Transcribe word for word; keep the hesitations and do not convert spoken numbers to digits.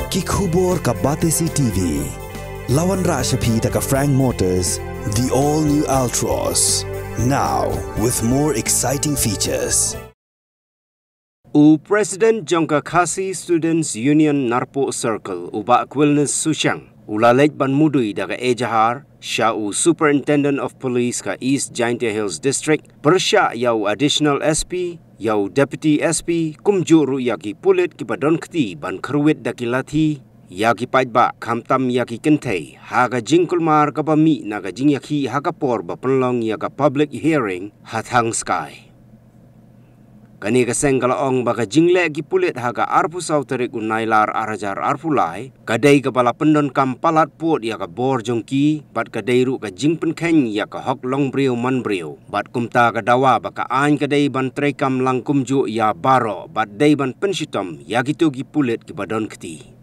Ki khubor ka Batesi T V. La wanrah sha phi da ka Frank Motors, the all new Altroz. Now, with more exciting features. U President jong ka Khasi Students Union Narpuh Circle, u Bah Quilnus Sushang, u la leit ban mudui da ka ejahar sha u Superintendent of Police ka East Jaintia Hills District, pyrshah ïa u Additional S P, ïa u Deputy S P, kumjuh ruh ïa ki pulit kiba don kti ban kyrwit da ki lathi ïa ki paidbah, khamtam ïa ki kynthei, ha ka jingkulmar kaba mih na ka jingïakhih ha ka por ba pynlong ïa ka public hearing ha Thangskai. Kane ka seng ka la ong ba ka jingleh ki pulit ha ka arphew saw tarik u Nailar ar hajar arphew lai, ka dei kaba la pyndonkam palat pud ïa ka bor jong ki, bad ka dei ruh ka jingpynkheiñ ïa ka hok long briew man briew, bad kumta ka dawa ba ka aiñ ka dei ban treikam lang kumjuh ïa baroh, bad dei ban pynshitom ïa kito ki pulit kiba don kti.